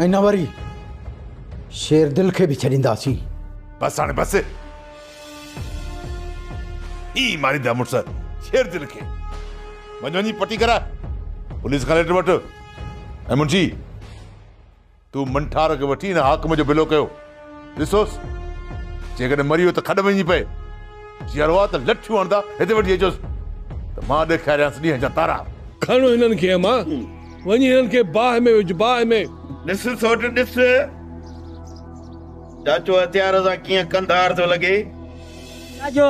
۽ نه وري شيردل کي به ڇڏينداسين. بس هاڻي بس. ائين ماريندا مڙس شيردل کي. وڃ وڃي پٽي ڪراء. پوليس کان ليٽر وٺ. ۽ منشي تون منٺار کي وٺي هن حاڪم جو بلو ڪيو. ڏسوس جيڪڏهن مري ويو ته کڏ وڃي پئي. جيئرو آ ته لٺيون هڻندا هتي وٺي اچوس ته مان ڏيکاريانس ڏينهن جا تارا. کڻ هنن کي امان. وڃي هنن کي باهه ۾ وجهه باهه ۾. ڏس سوٽ ڏس. چاچو هٿيار سان ڪيئن ڪنڌار ٿو لڳي. چاچو.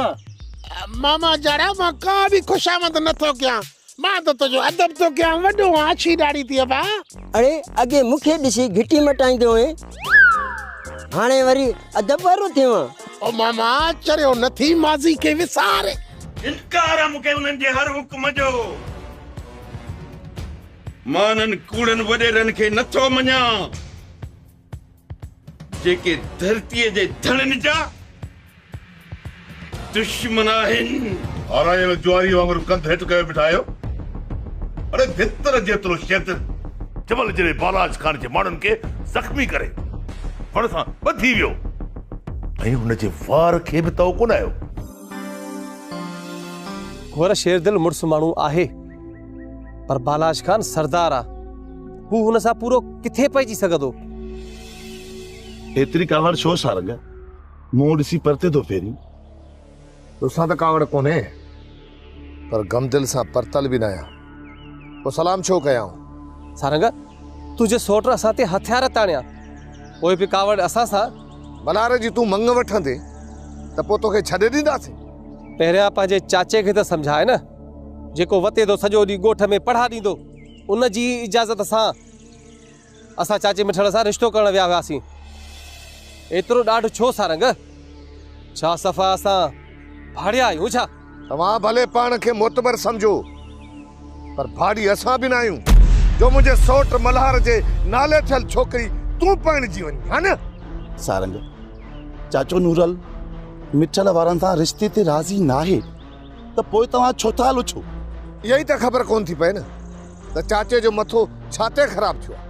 ماما جاڙا مان ڪا به خوشامد نه ٿو ڪيان. مان ته تنهنجو ادب ٿو ڪيان. وڏو آن اڇي ڏاڙهي ٿي ابا. اڙي اڳي مون کي ڏسي گهٽي مٽائيندو هئين هاڻي وري ادب وارو ٿيو آن. او ماما چريو نه ٿي ماضي کي وسار. انڪار آ مون کي انهن جي هر حڪم جو. مان انهن ڪوڙن وڏيرن کي نه ٿو مڃان. جيڪي ڌرتيء جي ڌڻين جا دشمن آهن. آرايل جواريء وانگر ڪنڌ هيٺ ڪيو بيٺا آهيو. اڙي ڀتر جيترو شيطان جبل جهڙي بالاچ خان جي ماڻهن کي زخمي ڪري وڻ سان ٻڌي ويو ۽ هن جي وار کي به تئو ڪونه آيو. گهور شيردل مڙس ماڻهو آهي پر بالاچ خان سردار آ. هو هن سان پورو ڪٿي پئجي سگهندو؟ ايتري ڪاوڙ ڇو سارنگ؟ منهن ڏسي پرتي ٿو ڦيرين. توسان ته ڪاوڙ ڪونهي پر غمدل سان پرتل به ناهيان. پوء سلام ڇو ڪيائون؟ سارنگ، تنهنجي سئوٽ اسان تي هٿيار تاڻيا، پوء به ڪاوڙ اسان سان؟ ملهار جي تون مڱ وٺندين ته پوء توکي ڇڏي ڏينداسين. پهريان پنهنجي چاچي کي ته سمجهاء نه، جيڪو وتي ٿو سڄو ڏينهن ڳوٺ ۾ پڙها ڏيندو. ان جي ئي اجازت سان اسان چاچي مٺل سان رشتو ڪرڻ ويا هياسين. ايترو ڏاڍ ڇو سارنگ؟ ڇا صفا اسان ڀاڙيا آهيون ڇا؟ توهان ڀلي پاڻ کي معتبر سمجهو پر ڀاڙي اسان به ناهيون جو منهنجي سئوٽ ملهار جي نالي ٿيل ڇوڪري تون پرڻجي وڃين ها نه؟ سارنگ، چاچو نورل مٺل وارن سان رشتي تي راضي ناهي. ته پوء توهان ڇو ٿا لڇو؟ اها ئي ته خبر ڪونه ٿي پئي نه ته چاچي جو مٿو ڇا تي خراب ٿيو آهي.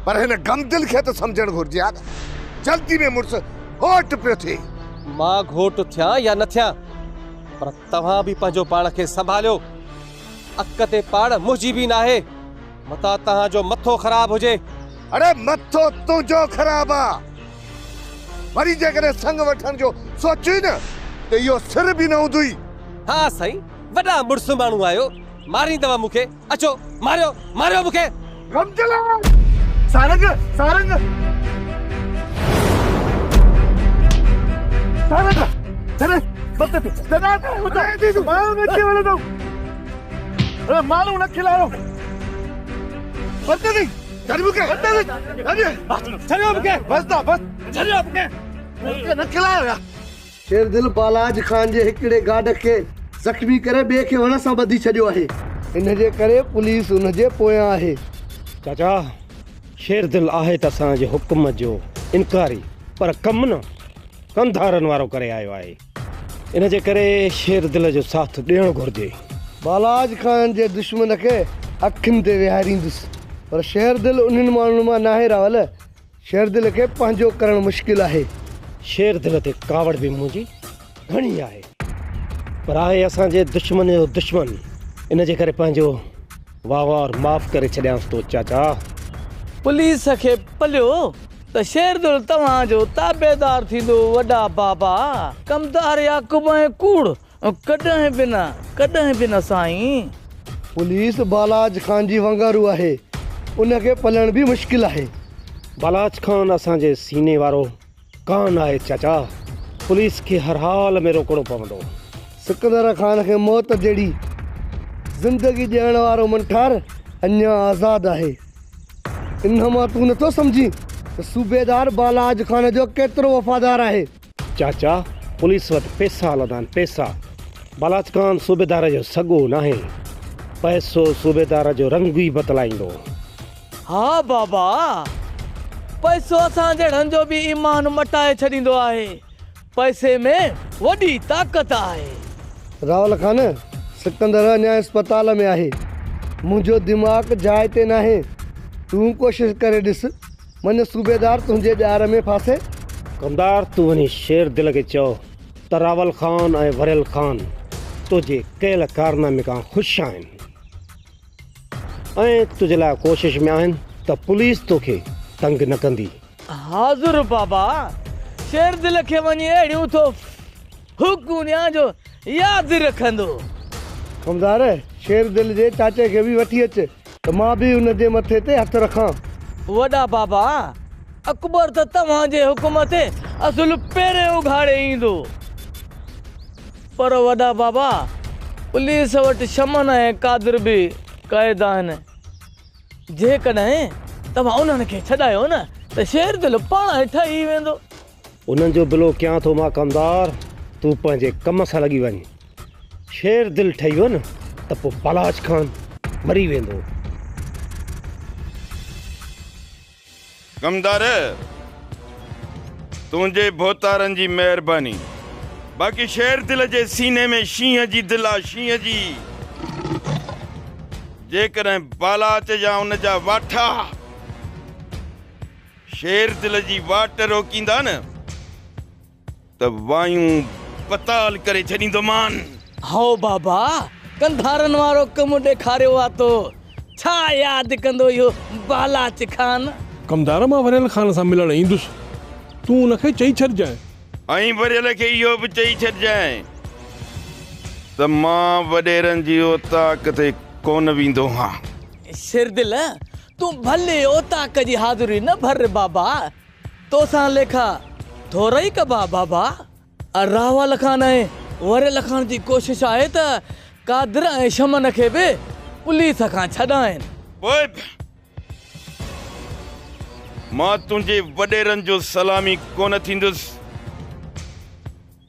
پر هن غمدل کي ته سمجهڻ گهرجي ها ته جلدي ۾ مڙس گهوٽ پيو ٿئي. مان گهوٽ ٿيان يا نه ٿيان پر توهان به پنهنجو پاڻ کي سنڀاليو. اک تي پاڙ منهنجي به ناهي. متان توهان جو مٿو خراب هجي. اڙي مٿو تنهنجو خراب آ. وري جيڪڏهن سڱ وٺڻ جو سوچين نه ته اهو سر به نه هوندوئي. ها سائين وڏا مڙس ماڻهو آهيو ماريندؤ مون کي اچو ماريو ماريو مون کي. غمجلا! سارنگ! سارنگ! سارنگ! سارنگ! بس ٿي دادا ماڻهو نه اچي وڃو اڙي ماڻهو نه کلايو بس ٿي ڇڏ مون کي ڇڏ مون کي بس ته بس ڇڏ مون کي مون کي نه کلايو يار. شيردل بالاچ خان جي هڪڙي گارڊ کي زخمي ڪري ٻئي کي وڻ سان ٻڌي ڇڏيو آهي. ان جي ڪري پوليس ان جي پويان آهي. چاچا شيردل آهي ته اسان جي حڪم جو انڪاري پر ڪم نه ڪنڌارن وارو ڪري آيو آهي. ان جي ڪري شير دل جو ساٿ ڏيڻ گهرجي. بالاچ خان جي دشمن کي اکين تي ويهاريندس پر شير دل انهن ماڻهن مان ناهي راول. شير دل کي پنهنجو ڪرڻ مشڪل آهي. شير دل تي ڪاوڙ به منهنجي گهڻي آهي پر آهي اسان جي دشمن جو دشمن ان جي ڪري پنهنجو وهنوار معاف ڪري ڇڏيانس ٿو چاچا. پوليس کي پليو ته شيردل توهان جو تابعدار ٿيندو وڏا بابا. ڪمدار يعقوب ۽ ڪوڙ ڪڏهن به نه ڪڏهن به نه سائين. پوليس بالاچ خان جي ونگارو آهي ان کي پلڻ به مشڪل آهي. بالاچ خان اسان جي سيني وارو ڪانه آهي چاچا پوليس کي هر حال ۾ روڪڻو پوندو. سڪندر خان کي موت جهڙي زندگي ڏيڻ وارو منٺار اڃا آزاد آهي. ان مان تون نٿو سمجهين ته صوبيدار بالاچ خان جو ڪيترو وفادار آهي. چاچا پوليس وٽ پئسا هلندا آهن پئسا. بالاچ خان صوبيدار جو سڳو ناهي. پئسو صوبيدار جو رنگ ئي بدلائيندو. ها بابا پئسو اسان جهڙن جو به ايمان مٽائي ڇڏيندو آهي. پئسي ۾ وڏي طاقت آهي. راول خان، سڪندر اڃا اسپتال ۾ آهي. منهنجو دماغ جاء تي ناهي. تون ڪوشش ڪري ڏس. مڃ صوبيدار تنهنجي ڄار ۾ ڦاسي. ڪمدار تون وڃي شير دل کي چئو ته راول خان ۽ وريل خان تنهنجي ڪيل ڪارنامي کان خوش آهن ۽ تنهنجي لاء ڪوشش ۾ آهن ته پوليس توکي تنگ نه ڪندي. حاضر بابا، شير دل کي وڃي اهڙيون ٿو ڦوڪون ڏيان جو ياد رکندو. ڪمدار، شير دل جي چاچي کي به وٺي اچ ته مان به ان جي مٿي تي هٿ رکان. وڏا بابا، اڪبر ته توهان جي حڪم تي اصل پيرين اگهاڙي ايندو. پر وڏا بابا، پوليس وٽ شمن ۽ قادر به قيد آهن. جيڪڏهن توهان انهن کي ڇڏايو نه ته شير دل پاڻ ئي ٺهي ويندو. انهن جو بلو ڪيان ٿو مان ڪمدار، تون پنهنجي ڪم سان لڳي وڃ. شير دل ٺهي ويو نه ته پوء بالاچ خان مري ويندو. ڪمدار، تنهنجي ڀوتارن جي مهرباني. باقي شير دل جي سيني ۾ شينهن جي دل آ، شينهن جي. جيڪڏهن بالاچ يا ان جا واٺا شير دل جي واٽ روڪيندا نه ته وايون بتال ڪري ڇڏيندومان. هائو بابا، ڪنڌارن وارو ڪم ڏيکاريو آ تو، ڇا ياد ڪندو اهو بالاچ خان. ڪمدار مان وريل خان سان ملڻ ايندس، تون ان کي چئي ڇڏجانء. ۽ وريل کي اهو به چئي ڇڏجانء ته مان وڏيرن جي اوطاق تي ڪونه ويندو هان. شيردل، تون ڀلي اوطاق جي حاضري نه ڀر بابا، توسان ليکا ٿورئي ڪبا بابا. راول خان ۽ وريل خان جي ڪوشش آهي ته قادر ۽ شمن کي به پوليس کان ڇڏائين. پوء به مان تنهنجي وڏيرن جو سلامي ڪونه ٿيندس،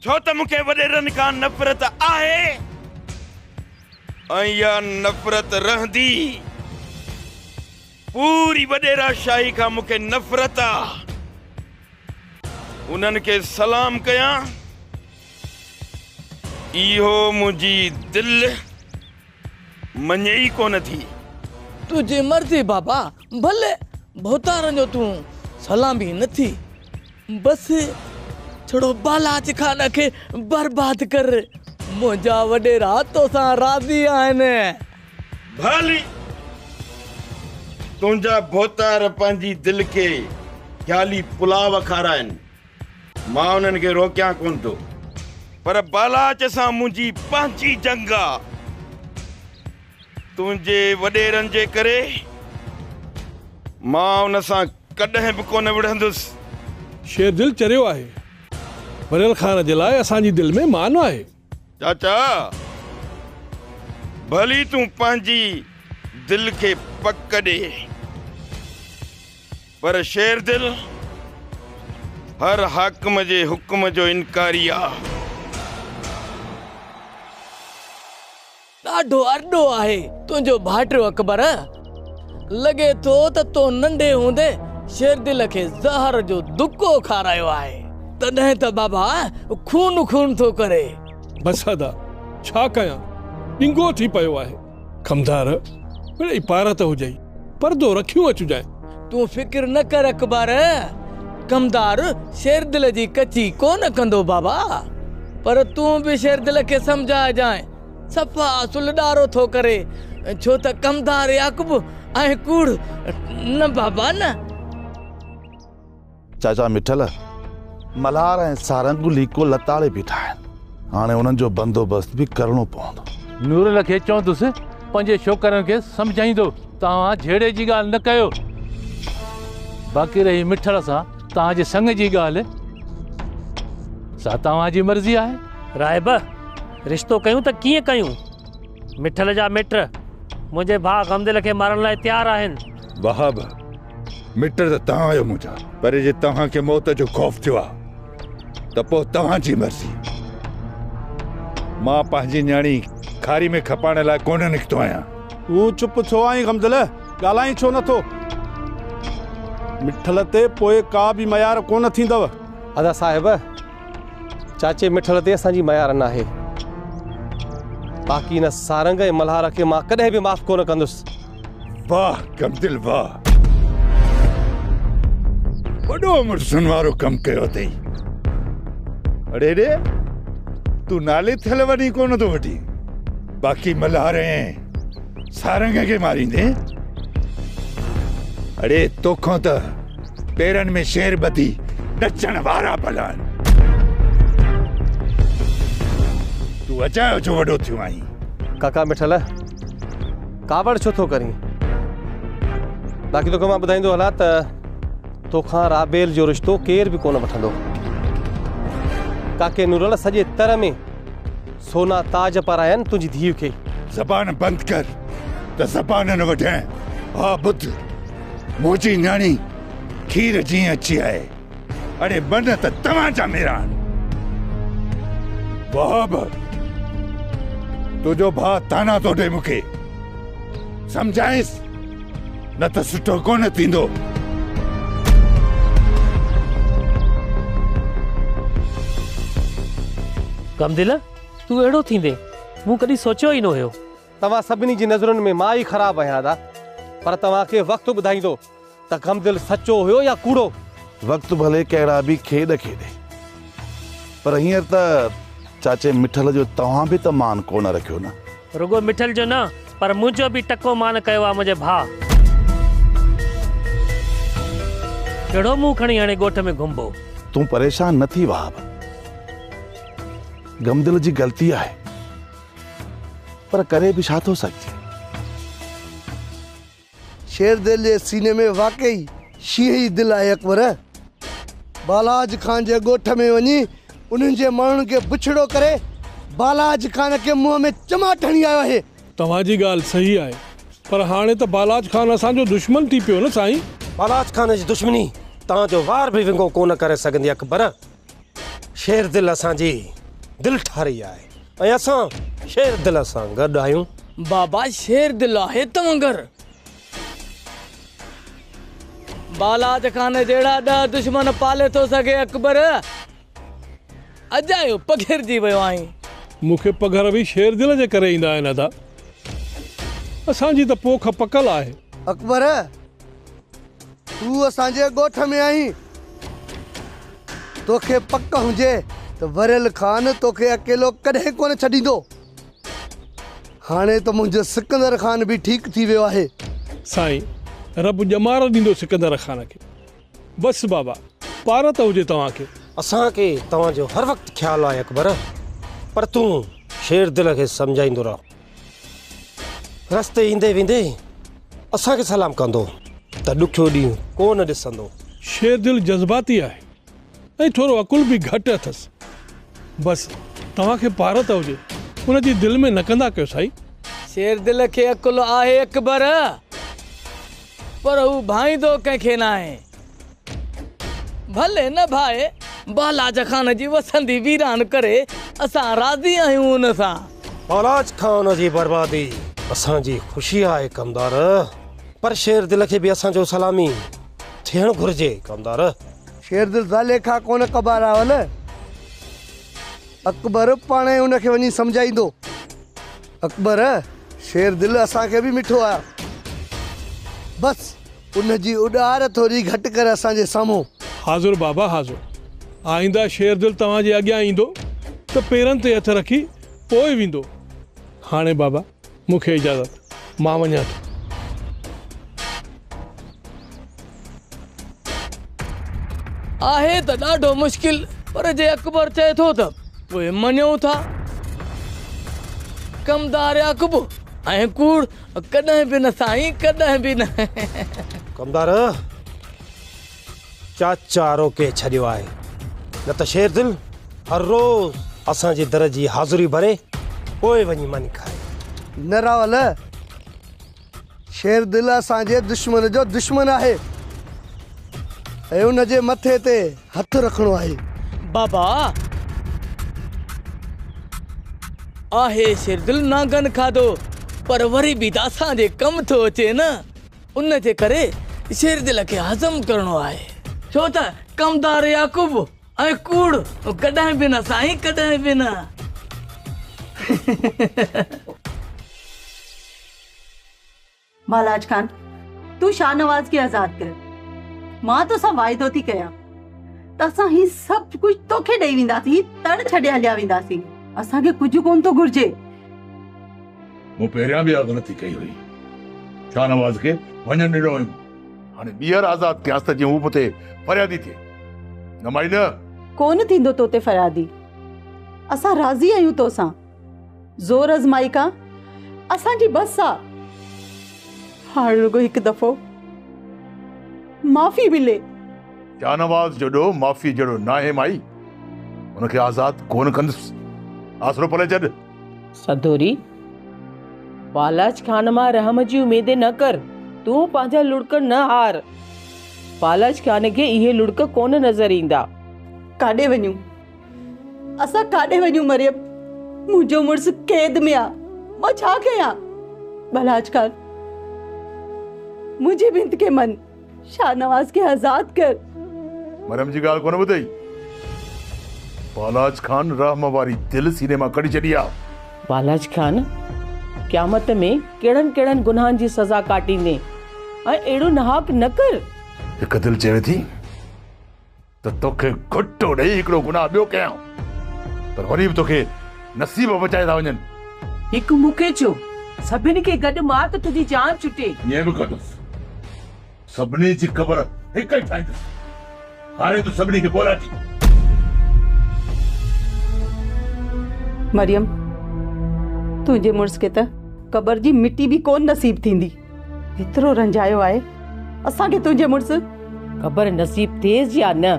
ڇو ته مون کي وڏيرن کان نفرت آهي ۽ اها نفرت رهندي. پوري وڏيرا شاهي کان مون کي نفرت آ. انهن کي سلام ڪيان، اهو منهنجي دل مڃي ئي ڪونه ٿي. تنهنجي مرضي بابا، ڀلي ڀوتارن جو تون سلامي نه ٿي، بس ڇڙو بالاچ خان کي برباد ڪر، منهنجا وڏيرا توسان راضي آهن. ڀلي تنهنجا ڀوتار پنهنجي دل کي خيالي پلاء کارائن، مان انهن کي روڪيان ڪونه ٿو، پر بالاچ سان منهنجي پنهنجي جنگ آ. تنهنجي وڏيرن جي ڪري مان ان سان ڪڏهن به ڪونه وڙهندس. شيردل چريو آهي. وريل خان جي لاء اسان جي دل ۾ مان آهي. چاچا! ڀلي تون پنهنجي دل کي پڪ ڏي، پر شيردل هر حاڪم جي حڪم جو انڪاري آ. ڏاڍو ارڏو آهي تنهنجو ڀائٽيو اڪبر. لڳي ٿو ته تو ننڍي هوندي شيردل کي زهر جو دڪو کارايو آهي، تڏهن ته بابا خون خون ٿو ڪري. بس ادا، ڇا ڪيان، ڏنگو ٿي پيو آهي. ڪمدار، مڙئي پارت هجئي، پردو رکيون اچجانء. تون فڪر نه ڪر اڪبر، ڪمدار شيردل جي ڪچي ڪونه ڪندو بابا، پر تون به شيردل کي سمجهائجانء. صفا سلڏارو ٿو ڪري، ڇو ته ڪمدار يعقوب ۽ ڪوڙ نه بابا نه. چاچا مٺل، ملهار ۽ سارنگ ليڪو لتاڙي بيٺا آهن، هاڻي انهن جو بندوبست به ڪرڻو پوندو. نورل کي چوندس پنهنجي ڇوڪرن کي سمجهائيندو توهان جهيڙي جي ڳالهه نه ڪيو. باقي رهي مٺل سان توهان جي سڱ جي ڳالهه، سا توهان جي مرضي آهي. راهب، رشتو ڪيون ته ڪيئن ڪيون؟ مٺل جا مٽ منهنجي ڀاء غمدل کي مارڻ لاء تيار آهن. وهاب، مٽ ته توهان آهيو منهنجا، پر جي توهان کي موت جو خوف ٿيو آهي ته پوء توهان جي مرضي. مان پنهنجي نياڻي کاري ۾ کپائڻ لاء ڪونه نڪتو آهيان. تون چپ ڇو آهين غمدل؟ ڳالهائين ڇو نٿو؟ مٺل تي پوء ڪا به ميار ڪونه ٿيندؤ. ادا صاحب! چاچي مٺل تي اسان جي ميار ناهي. باقي ان سارنگ ۽ ملهار کي مان ڪڏهن به معاف ڪونه ڪندس. واهه ڪمدل واهه. वॾो मुड़ुसनि वारो कमु कयो अथई। अड़े रे, तूं नाले थियल वञी कोन थो वठी, बाक़ी मल्हार ऐं सारंग खे मारींदे। अड़े तोखां त पेरनि में शेर ॿधी नचण वारा भला आहिनि। तूं अजायो छो वॾो थियो आहीं। काका मिठल, कावड़ छो थो करीं? बाक़ी तोखे मां ॿुधाईंदो हलां त तोखां राबेल जो रिश्तो केरु बि कोन वठंदो। काके नूरल सॼे तर में सोना ताज पाराया आहिनि तुंहिंजी धीउ खे। ज़बान बंदि कर त ज़बान न वढांइ। हा ॿुध, मुंहिंजी नियाणी खीर जीअं अची आहे। अड़े मन त तव्हांजा मेरा आहिनि। वहाब, तुंहिंजो भाउ ताना थो ॾे मूंखे, सम्झाइसि न त सुठो कोन थींदो। गमदिल, तूं अहिड़ो थींदे मूं कॾहिं सोचियो ई न हुयो। तव्हां सभिनी जी नज़रुनि में मां ई ख़राबु आहियां अदा, पर तव्हांखे वक़्तु ॿुधाईंदो त गमदिल सचो हुयो या कूड़ो। वक़्तु भले कहिड़ा बि खेॾ खेॾे, पर हींअर त चाचे मिठल जो तव्हां बि त मान कोन रखियो न। रुगो मिठल जो न, पर मुंहिंजो बि टको मान कयो आहे मुंहिंजे भाउ। कहिड़ो मुंहुं खणी हाणे ॻोठ में घुमबो? तूं परेशान न थी वहाब, गमदिल जी ग़लती आहे, पर करे बि छा थो सघिजे। शेरदिल जे सीने में वाकई शींहं जी दिलि आहे अकबर। बालाज खान जे ॻोठ में वञी उन्हनि जे माण्हुनि खे बुछड़ो करे बालाज खान खे मुंहं में चमाट हणी आयो आहे। तव्हांजी ॻाल्हि सही आहे, पर हाणे त बालाज खान असांजो दुश्मन थी पियो न साईं। बालाज खान जी दुश्मनी तव्हांजो वार बि विंगो कोन करे सघंदी अकबर। शेरदिल असांजी दिलि ठारी आहे ऐं असां शेरदिल सां गॾु आहियूं। बाबा शेरदिल आहे तवंगर। बालाज खान जहिड़ा 10 दुश्मन पाले थो सघे अकबर। अजायो पघिरजी वियो आहीं। मूंखे पघर बि शेरदिल जे करे ईंदा आहिनि अदा, असांजी त पोख पकल आहे। अकबर, तूं असांजे ॻोठ में आहीं, तोखे पक हुजे त वरियल खान तोखे अकेलो कॾहिं कोन छॾींदो। हाणे त मुंहिंजो सिकंदर खान बि ठीकु थी वियो आहे। साईं, रब ॼमार ॾींदो सिकंदर खान खे। बसि बाबा, पारत हुजे तव्हांखे। असांखे तव्हांजो हर वक़्तु ख़्यालु आहे अकबर, पर तूं शेरदिल खे सम्झाईंदो रह। रस्ते ईंदे वेंदे असांखे सलाम कंदो त ॾुखियो ॾींहुं कोन ॾिसंदो। शेरदिल जज़्बाती आहे ऐं थोरो अकुल बि घटि अथसि। बसि तव्हांखे पारत हुजे, उनजी दिलि में न कंदा कयो साईं। शेरदिल खे अकुल आहे अकबर, पर हू भाईंदो कंहिंखे न आहे। भले न भाए, बालाज खान जी वसंदी वीरान करे असां राज़ी आहियूं उन सां। बालाज खान जी बर्बादी असांजी ख़ुशी आहे कमदार, पर शेरदिल खे बि असांजो सलामी थियणु घुरिजे कमदार। शेरदिल ज़ाले खां कोन कबारावल, अकबर पाण ई उनखे वञी सम्झाईंदो। अकबर, शेरदिल असांखे बि मिठो आहे, बसि उनजी उॾार थोरी घटि कर असांजे साम्हूं। हाज़िर बाबा हाज़िर। आइंदा शेरदिल तव्हांजे अॻियां ईंदो त पेरनि ते हथु रखी पोइ वेंदो। हाणे बाबा मूंखे इजाज़त, मां वञां थो। आहे त ॾाढो मुश्किल, पर जे अकबर चए थो त पोइ मञूं था। कमदार याकूब ऐं कूड़ कॾहिं बि न साईं, कॾहिं बि न। कमदार, चाचा रोके छॾियो आहे, न त शेरदिल हर रोज़ असांजे दर जी हाज़िरी भरे पोइ वञी मानी खाए। न रावल, शेरदिल असांजे दुश्मन जो दुश्मन आहे ऐं उनजे मथे ते हथु रखिणो आहे। बाबा, आहे शेरदिल नांगन खाधो, पर वरी बि त असांजे कमु थो अचे न, उन जे करे शेरदिल खे हज़म करिणो आहे। छो त कमदार याकूब ऐं कूड़ कॾहिं बि न साईं, कॾहिं बि न। बालाज खान, तू शाहनवाज के आजाद कर, مان توسان واعدو ٿي ڪيان ته اسان هي سڀ ڪجهه توکي ڏئي وينداسين، هي تڙ ڇڏي هليا وينداسين. اسان کي ڪجهه ڪونه ٿو گهرجي. مون پهريان به اها غلطي ڪئي هئي. شاهنواز کي وڃڻ ڏنو هيم. هاڻي ٻيهر آزاد ڪيانس ته جيئن هو مون تي فريادي ٿئي. نه مائي نه. ڪونه ٿيندو تو تي فريادي. اسان راضي آهيون توسان. زور آزمائي کان اسان جي بس آ. هاڻ رڳو هڪ دفعو معافي ملي. شاهنواز جو ڏوهه معافيء جهڙو ناهي مائي. ان کي آزاد ڪونه ڪندس. آسرو پلي ڇڏ. سدوري، بالاچ خان مان رحم جي اميد نه ڪر. تون پنهنجا لڙڪ نه هار. بالاچ خان کي اهي لڙڪ ڪونه نظر ايندا. ڪاڏي وڃون؟ اسان ڪاڏي وڃون مريم؟ منهنجو مڙس قيد ۾ آ، مان ڇا ڪيان؟ بالاچ خان، منهنجي بنت کي من، شاهنواز کي آزاد ڪر. مريم جي ڳالهه ڪونه ٻڌئي؟ بالاچ خان رحم واري دل سيني مان ڪڍي ڇڏي آ. بالاچ خان، قيامت ۾ ڪهڙن ڪهڙن گناهن جي سزا ڪاٽيندين ۽ اهڙو ناحق نه ڪر. هڪ دل چوي ٿي ته توکي گهٽو ڏئي هڪڙو گناهه ٻيو ڪيان، پر وري به توکي نصيب بچائي ٿا وڃن. هڪ مون کي ڇو، سڀني کي گڏ مار ته تنهنجي جان ڇٽي. ائين به ڪندس، سڀني جي قبر هڪ ئي ٺاهيندس. هاڻي تون سڀني کي ٻولاٽي. مريم، تنهنجي مڙس کي ته قبر جي مٽي به ڪونه نصيب ٿيندي. ايترو رنجايو آهي اسان کي تنهنجي مڙس. قبر نصيب ٿئيس يا نه،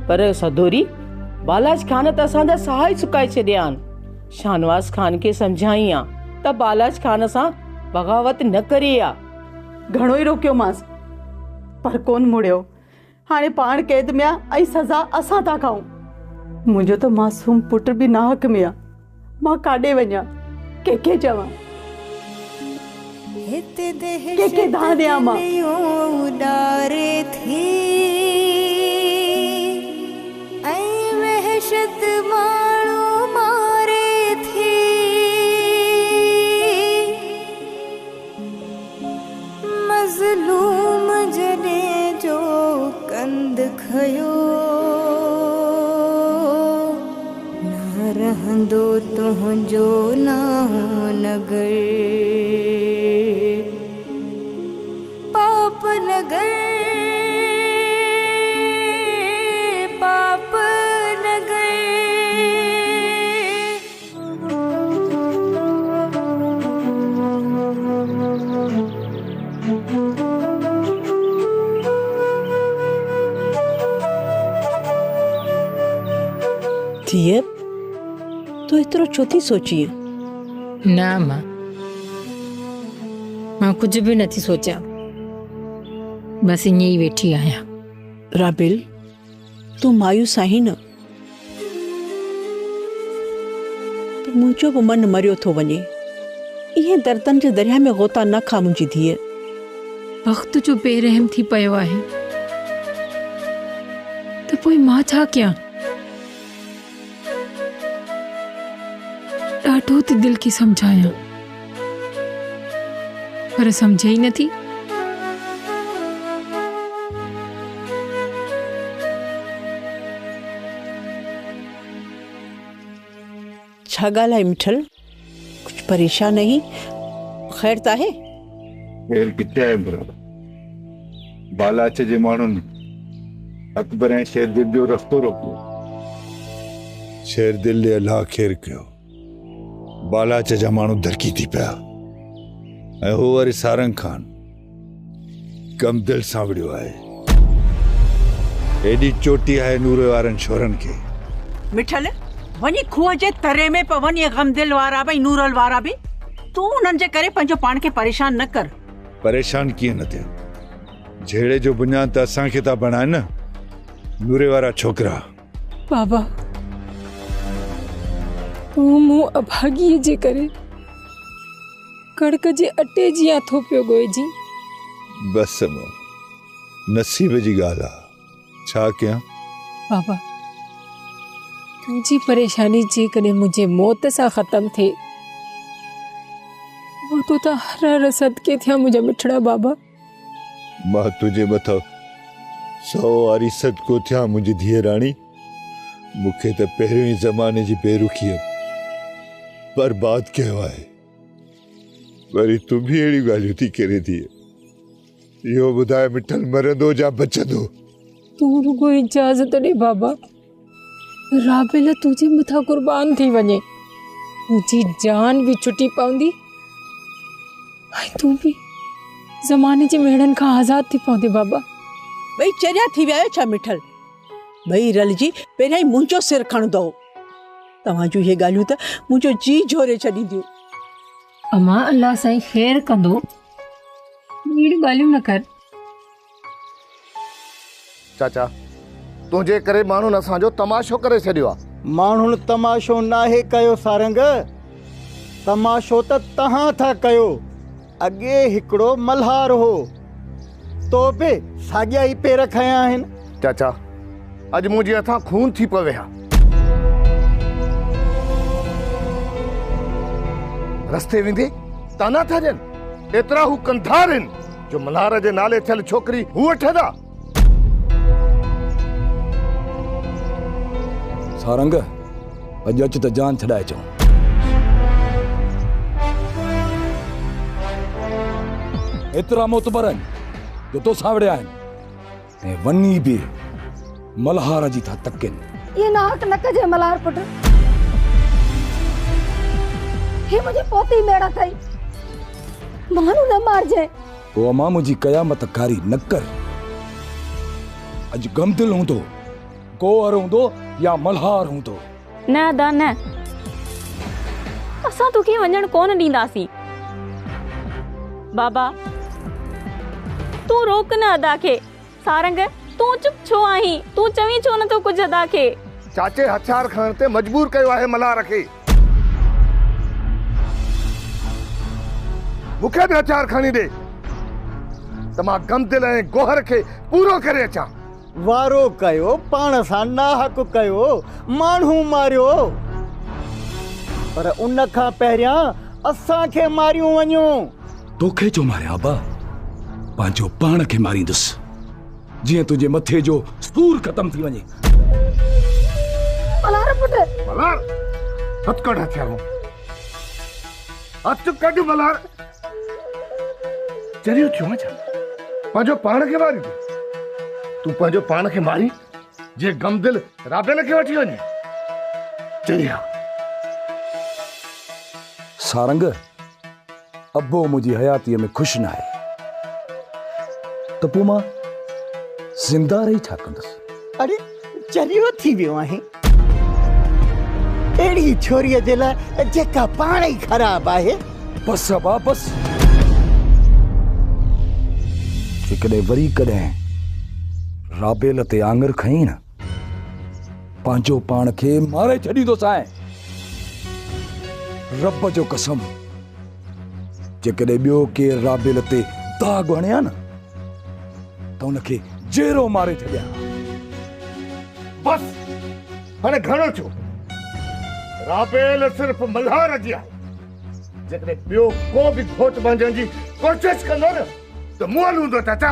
پر سدوري، بالاچ خان ته اسان جا ساهه ئي سڪائي ڇڏيا آهن. شاهنواز خان کي سمجهائين ها ته بالاچ خان سان بغاوت نه ڪري ها. گهڻو ئي روڪيومانس، پر ڪونه مڙيو. هاڻي پاڻ قيد ۾ آ ۽ سزا اسان ٿا کائون. منهنجو ته معصوم پٽ به ناحق ۾ آ. مان ڪاڏي وڃان؟ ڪنهن کي چوان؟ ڪنهن کي دانهن ڏيان مان؟ مظلوم جڏهن جو ڪنڌ کنيو، نه رهندو تنهنجو نانء نگر، پاپ نگر، پاپ نگر. ڌيء، تون ايترو ڇو ٿي سوچين؟ نه امان، مان ڪجهه به نٿي سوچيان، بس ائين ئي ويٺي آهيان. رابيل، تون مايوس آهين نه؟ ته منهنجو به من مريو ٿو وڃي. ائين دردن جي درياهه ۾ غوطا نه کا منهنجي ڌيء. بخت جو بي رحم ٿي پيو آهي ته پوء مان ڇا ڪيان؟ ڏاڍو ٿي دل کي سمجهايان پر سمجهي ئي نٿي. ڇا ڳالهه آهي مٺل؟ ڪجهه پريشان آهين؟ خير ته آهي؟ خير ڪٿي آهي مراد؟ بالاچ جي ماڻهن اڪبر ۽ شيردل جو رستو روڪيو. شيردل ڏي الله خير ڪيو. بالاچ جا ماڻهو ڌرڪي ٿي پيا ۽ هو وري سارنگ خان ڪم دل سان وڙهيو آهي. ايڏي چوٽي آهي نوري وارن شورن کي. مٺل، وڃي کوهه جي تري ۾ پون اهي غمدل وارا به ۽ نورل وارا به. تون انهن جي ڪري پنهنجو پاڻ کي پريشان نه ڪر. پريشان ڪيئن نه ٿيان. جهيڙي جو بنياد ته اسان کي ٿا بڻائن نه نوري وارا ڇوڪرا. بابا، تون مون اڀاڳيء جي ڪري ڪڻڪ جي اٽي جيان ٿو پيو ڳوئجين. بس امان، نصيب جي ڳالهه آ، ڇا ڪيان؟ بابا، تنهنجي پريشاني جيڪڏهن منهنجي موت سان ختم ٿئي، مان تو تان هر هر صدقي ٿيان منهنجا مٺڙا بابا. مان تنهنجي مٿان सौ वारी सदको थियां मुंहिंजी धीअ राणी, मूंखे त पहिरियों ई ज़माने जी बेरुखीअ बर्बाद कयो आहे। वरी तूं बि अहिड़ियूं ॻाल्हियूं थी करे धीअ। इहो ॿुधाए मिठल मरंदो या बचंदो? तूं रुगो इजाज़त ॾे बाबा, राबेल तुंहिंजे मथां कुर्बान थी वञे, मुंहिंजी जान बि छुटी पवंदी ऐं तूं बि ज़माने जे मेड़नि खां आज़ाद थी पवंदे बाबा। ॿई चरिया थी विया आहियो छा मिठल? ॿई रलिजी पहिरियां ई मुंहिंजो सिर खणंदो। तव्हांजूं इहे ॻाल्हियूं त मुंहिंजो जीउ झोरे छॾींदियूं। अम्मा अल्लाह साईं ख़ैर कंदो, अहिड़ियूं ॻाल्हियूं न कर। चाचा, तुंहिंजे करे माण्हुनि असांजो तमाशो करे छॾियो आहे। माण्हुनि तमाशो नाहे कयो सारंग, तमाशो त तव्हां था कयो। अॻे हिकिड़ो मल्हार हो, तो बि साॻिया ई पेर खयां आहिनि। चाचा, अॼु मुंहिंजे हथां खून थी पवे हा। रस्ते वेंदे ताना था ॾियनि, एतिरा हू कंधार आहिनि जो मल्हार जे नाले थियल छोकिरी हू वठंदा। सारंग, अॼु अच त जान छॾाए अचूं। एतिरा मोतबर आहिनि जो तोसां विड़िया आहिनि ऐं वञी बि मल्हार जी था तकनि। इहे नाहक न कजे मल्हार पुट, हे मुंहिंजी पोती मेड़ा अथई, माण्हू न मारिजे। पोइ अम्मा मुंहिंजी कयामत कारी न कर। अॼु गमदिल हूंदो, गोहर हूंदो या मल्हार हूंदो। न अदा न, असां तोखे वञण कोन ॾींदासीं। बाबा तूं रोक न अदा खे। सारंग तूं चुप छो आहीं? तूं चवीं छो नथो कुझु अदा खे? चाचे हथियार खणण ते मजबूर कयो आहे मल्हार खे। मूंखे बि हथियार खणी ॾे त मां गमदिल ऐं गोहर खे पूरो करे अचां। वारो कयो, पाण सां नाहक कयो, माण्हू मारियो, पर उन खां पहिरियां असांखे मारियूं वञो। तोखे छो मारियां अबा? पंहिंजो पाण खे मारींदुसि, जीअं तुंहिंजे मथे जो सूर ख़तमु थी वञे। मल्हार पुट, मल्हार हथ कढ हथियार मां, हथ कढ मल्हार। चरियो थियो छा? पंहिंजो पाण खे मारींदो? तूं पंहिंजो पाण खे मारी जीअं गमदिल राबेल खे वठी वञे। चरिया सारंग, अबो मुंहिंजी हयातीअ में ख़ुशि न आहे त पोइ मां ज़िंदा रही छा कंदुसि? अरे चरियो थी वियो आहीं अहिड़ी छोरीअ जे लाइ जेका पाण ई ख़राब आहे। बसि अबा बसि, जेकॾहिं वरी कॾहिं राबेल ते आङुर खई न, पंहिंजो पाण खे मारे छॾींदोसांइ। रब जो कसम, जेकॾहिं ॿियो केरु राबेल ते दाग हणे हा न त उनखे जेरो मारे छॾिया। बसि हाणे घणो थियो। राबेल सिर्फ़ मल्हार जी आहे। जेकॾहिं ॿियो को बि घोट बणिजण जी कोशिश कंदो न त मुंहुं हूंदो चाचा।